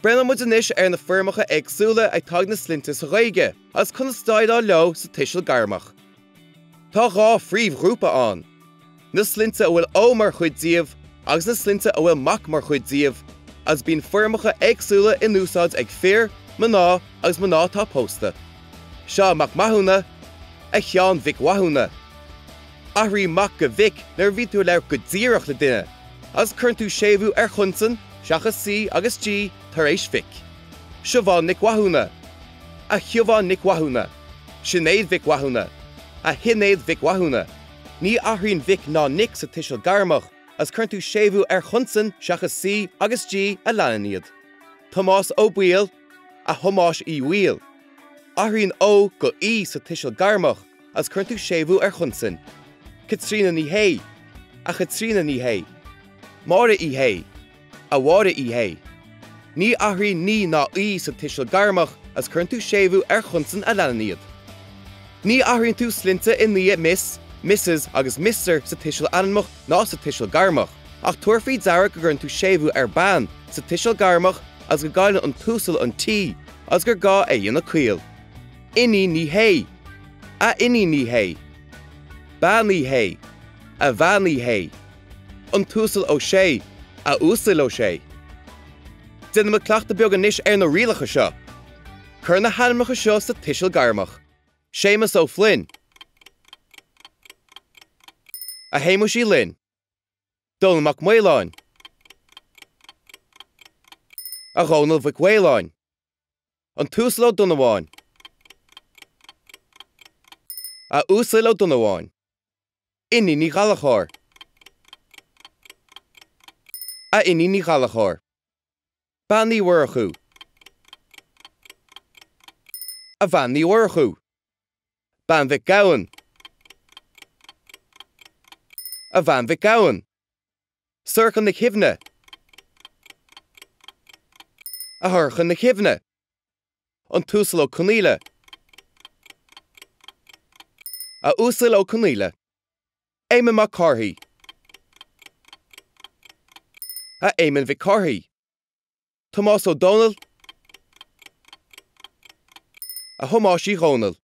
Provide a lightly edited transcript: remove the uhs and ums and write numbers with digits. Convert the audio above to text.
Breathnóidh muid anois ar na foirmeacha éagsúla atá ag na sloinnte sa Ghaeilge agus conas déileáil leo sa tuiseal gairmeach. Tá 2 phríomhghrúpa ann, na sloinnte a bhfuil Ó mar chuid díobh agus na sloinnte a bhfuil Mac mar chuid díobh, agus bíonn foirmeacha éagsúla in úsáid ag fir, mná agus mná atá pósta. Seán Mac Mathúna, A Sheáin Mhic Mhathúna. Athraíonn Mac go Mhic nuair a bhíonn tú ag labhairt go díreach le duine, agus cuireann tú séimhiú ar chonsan seachas C agus G tar éis Mhic. Siobhán Nic Mhathúna, A Shiobháin Nic Mhathúna. Sinéad Mhic Mhathúna, A Shinéad Mhic Mhathúna. Ní athraíonn Mhic ná Nic sa tuiseal gairmeach agus cuireann tú séimhiú ar chonsan seachas C agus G a leanann iad. Tomás Ó Baoill, A Thomáis Uí Bhaoill. Athraíonn Ó go Uí sa tuiseal gairmeach agus cuireann tú séimhiú ar chonsain. Caitríona Ní Shé, A Chaitríona Ní Shé. Máire Uí Shé, A Mháire Uí Shé. Ní athraíonn Ní ná Uí sa tuiseal gairmeach agus cuireann tú séimhiú ar chonsan a leanann iad. Ní athraíonn tú sloinnte i ndiaidh Miss, Mrs agus Mister sa tuiseal ainmneach ná sa tuiseal gairmeach, ach tabhair faoi deara go gcuireann tú séimhiú ar bean sa tuiseal gairmeach agus go gcailleann an t-uasal an T agus gur gá é a dhéanamh caol. Iníon Ní Shé. A Iníon Ní Shé. Bean Uí Shé. A Bhean Uí Shé. An tUasal Ó Sé, A Uasail Ó Sé. Déanfaimid cleachtadh beag anois ar na rialacha seo. Cuir na hainmneacha seo sa tuiseal gairmeach. Séamus Ó Floinn. A Shéamuis Uí Fhloinn. Dónall Mac Maoláin. A Dhónaill Mhic Mhaoláin. An tUasal Ó Donnabháin. A Uasail Ó Donnabháin. Iníon Ní Ghallchóir. A Iníon Ní Ghallchóir. Bean Uí Mhurchú. A Bhean Uí Mhurchú. Bean Mhic Gabhann. A Bhean Mhic Gabhann. Sorcha Nic Shuibhne. A Shorcha Nic Shuibhne. An tUasal Ó Conaola. A Uasail Ó Conaola. Éamonn Mac Cárthaigh. A Éamainn Mhic Cárthaigh. Tomás Ó Dónaill. A Thomáis Uí Dhónaill.